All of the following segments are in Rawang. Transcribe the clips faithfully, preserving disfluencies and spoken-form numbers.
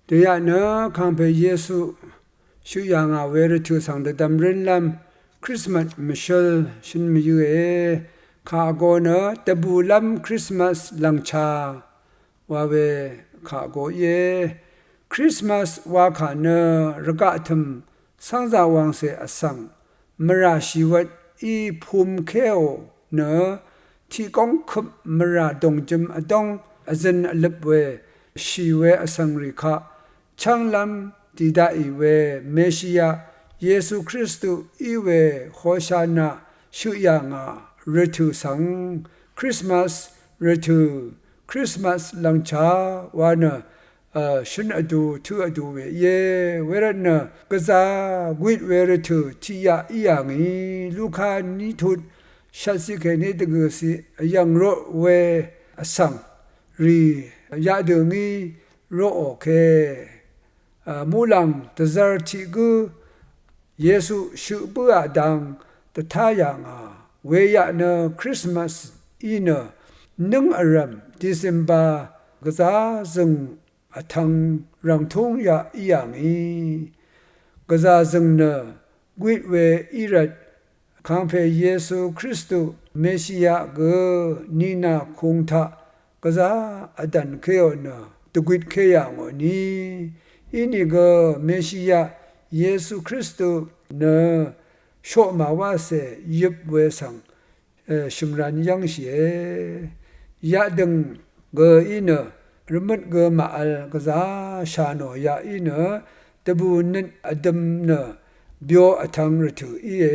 Dèyaq nø kàngpè Yesu shøq yà ngà we rvtø̀ svng dvdvm rǿnlv́m Krismas mvshǿl shǿn mvyǿe. Kà vgō nø dvbùlv́m Krismas lv̀ngcha wa we kà vgō íe. Krismas wa kà nø rvgaq tø̀m cv́ngzà wàngcè vsvng mvrà shìwvt í pumkéò nø tiqgóng køp mvrà dòngjøm vdóng vzøn vløp we shì we vsvng rì kaq chv́nglv́m dì daqì we Meshia Yesu Kristu í we Hoshana shøq yà ngà rvtø̀ svng Krismas rvtø̀ Krismas lv̀ngcha wa nø shǿn vdu tǿ vdu we íe. Wervtnø gvzà gwit we rvtø̀ tiqyaq í yà ngì Luka ní tut shvtciq kèní dvgø̀ciq vyv̀ng roq we vsvng rì yaqdø̀ ngí roqò ke. Muqlàng dvzvr tiq gǿ Yesu shøq bǿà dang dvtá yà ngà weyaq nø Krismas í nø nǿng vrv̀m December gvzà zø̀ng vtvng rv̀ngtúng yaq í yà ngì. Gvzà zø̀ng nø gwit we í rvt kàngpè Yesu Kristu Meshia gø nìnà kung taq gvzà vdv̀nkéò nø dvgwitké yà ngò ni. Inìgø Meshia Yesu Kristu nø shoqmà wacè yøp we svng shø̀ngran yv́ngshìe. Yaqdø̀ng gø í nø rvmøt gø màvl gvzà shà nò yaq í nø dvbù nøt vdøm nø byo vtvng rvtø̀ íe.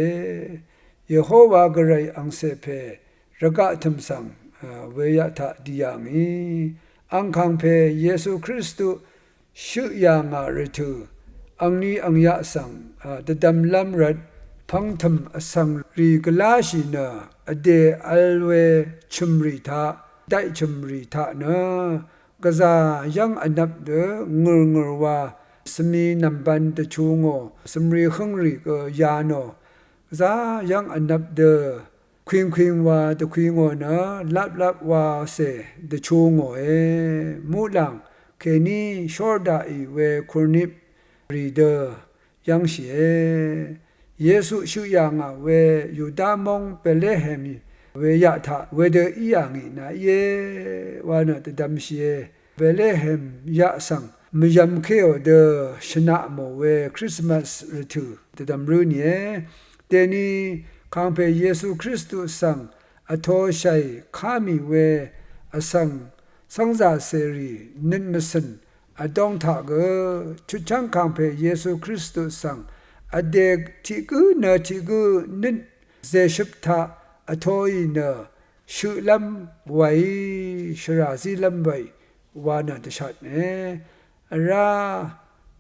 Yehowa gvray angcè pè rvgaq tø̀m svng weyaq taq dì yà ngì. Angkàngpè Yesu Kristu shøq yà ngà rvtø̀ angni angyaq svng dvdvmlv́m rvt pv̄ngtø̀m vsvng rì gvláshì nø vdè vl we chø̀mrì taq daqì chø̀mrì taq nø gvzà yv́ng vnvp dø ngø̀rngø̀r wa svmi nv̀mbv̄n dvchu ngò svmri hǿngrì gø ya nò gvzà yv́ng vnvp dø kwingkwing wa dvkwi ngò nø laplap wacè dvchu ngòe. Muqlàng kèní shór daqì we kurnip rì dø yv́ngshìe. Yesu shøq yà ngà we Yuda móng Betlehem weyaq taq wedø í yà ngì nàíe wa nø dvdvmshìe. Betlehem yaq svng mvyv̄mkéò dø shvnaq mò we Krismas rvtø̀ dvdv̀m rǿ nìe. Dèni kàngpè Yesu Kristu svng vtōshàì ká mì we vsvng cv́ngzà cèrì nøt mvcø̀n vdóng taq gø chutchv́ng kàngpè Yesu Kristu svng vdè tiq gǿ nø tiq gǿ nøt zèshøp taq vtōì nø shøqlv́m wàí shvrà zílv́m wàí wa nø dvshatne. Vrá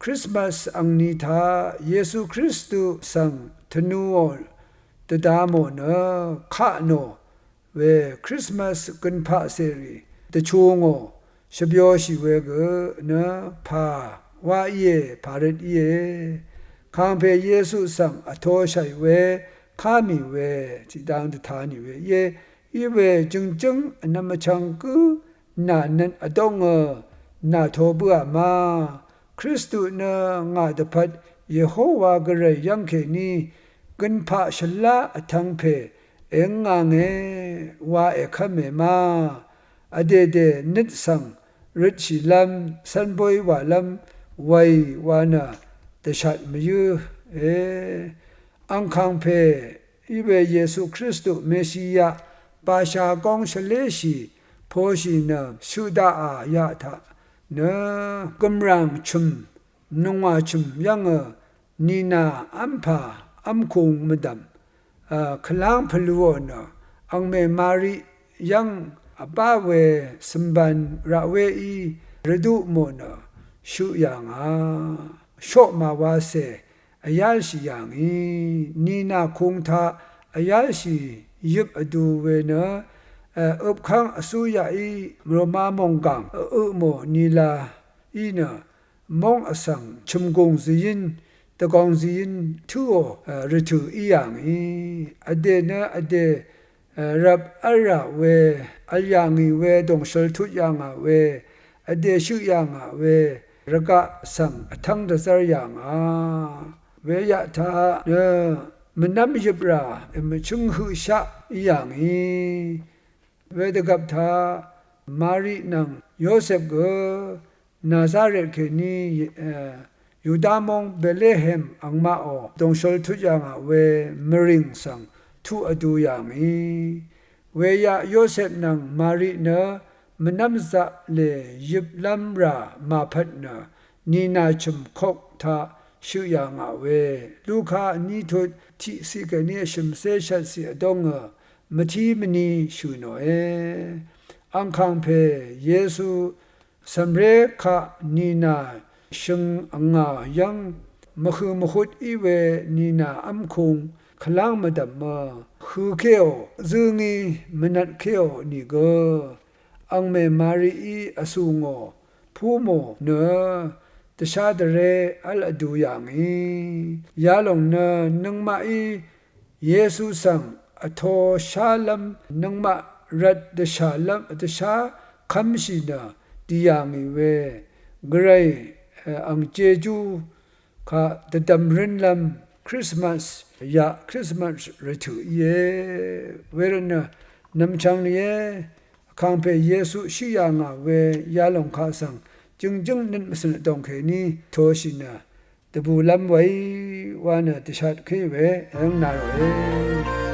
Krismas angni taq Yesu Kristu svng tvnuò dvda mò nø kaq nò we Krismas gønpaq cèrì dvchu ngò shvbyoshì we gø nø pà wá íe, pà røt íe. Kàngpè Yesu svng vtōshàì we ká mì we tiqdang dvta nì we íe. Iwe jø̀ngjǿng vnvm vchvng gǿ nà nøt vdóngø nàto bǿà ma. Kristu nø ngà dvpvt Yehowa gvray yv́ng kèní gønpaq shvlá vtvng pè èngànge wa èkv́me ma. Vdèdè nøt svng røtshìlv́m cv́nbóy wàlv́m wèí wa nø dvshat mvyǿe. Angkàngpè iwe Yesu Kristu Meshia basha góng shvléshì poshì nø shøq daqà yaq taq nø gø̀mràng chø̀m nungwà chø̀m yv́ngø nìnà v́mpà v́mkung mvdv̀m kvláng pvlūò nø angmè Mari yv́ng vbá we cø̀mban raqwéí rvduq mò nø shøq yà ngà. Shoqmà wacè vyálshì yà ngì, nìnà kung taq vyálshì yøp vdu we nø øpkv́ng vsúyaqí Roma mònggàng øqmò nìlā í nø móng vsvng chø̀mgùng zvyín dvgòng zvyín tǿò rvtø̀ í yà ngì. Vdè nø vdè rvp v́lrà we vl yà ngì we dòngshøl tut yà ngà we vdè shøq yà ngà we rvgaq svng vtv́ng dvzv́r yà ngà. Weyaq taq nø mvnv́m yøprà mvchǿng høqshaq í yà ngì. Wedvgvp taq Mari nvng Yosep gø Nazaret kèní, e, Yuda móng Betlehem angmaqò dòngshøl tut yà ngà we mvrìng svng tuq vdu yà ngì. Weyaq Yosep nvng Mari nø mvnv́m zaqlè yøplv́m rà màpvt nø nìnà chø̀m kok taq shøq yà ngà we Luka vní tut tiqciq kèní vshø̀mcé shvtciq vdóngø mvtí mvni shø̀ nòe. Angkàngpè Yesu cv̀mré kaq nìnà shøng vngà yv́ng mvhø̀ mvhut í we nìnà v́mkung kvláng mvdv̀mø høkéò zǿngí mvnvtkéò nìgø angmè Marií vsù ngò púmò nø dvshá dvré v́l vdu yà ngì. Yalòng nø nøngmaqí Yesu svng vtoshálv́m nøngmaq rvt dvshàlv́m dvshá kv́mshì nø dì yà ngì we gvray, e, ang jejú kaq dvdv̀m rǿnlv́m Krismas yaq Krismas rvtø̀ íe. Wervtnø nv̀mchvng nìe Vkàngpè Yesu shøq yà ngà we yalòng kaq svng jø̀ngjǿng nøt mvcø̀n vdòng kèní vtoshì nø dvbùlv́m weí wa nø dvshatké we èv́ng na ròe.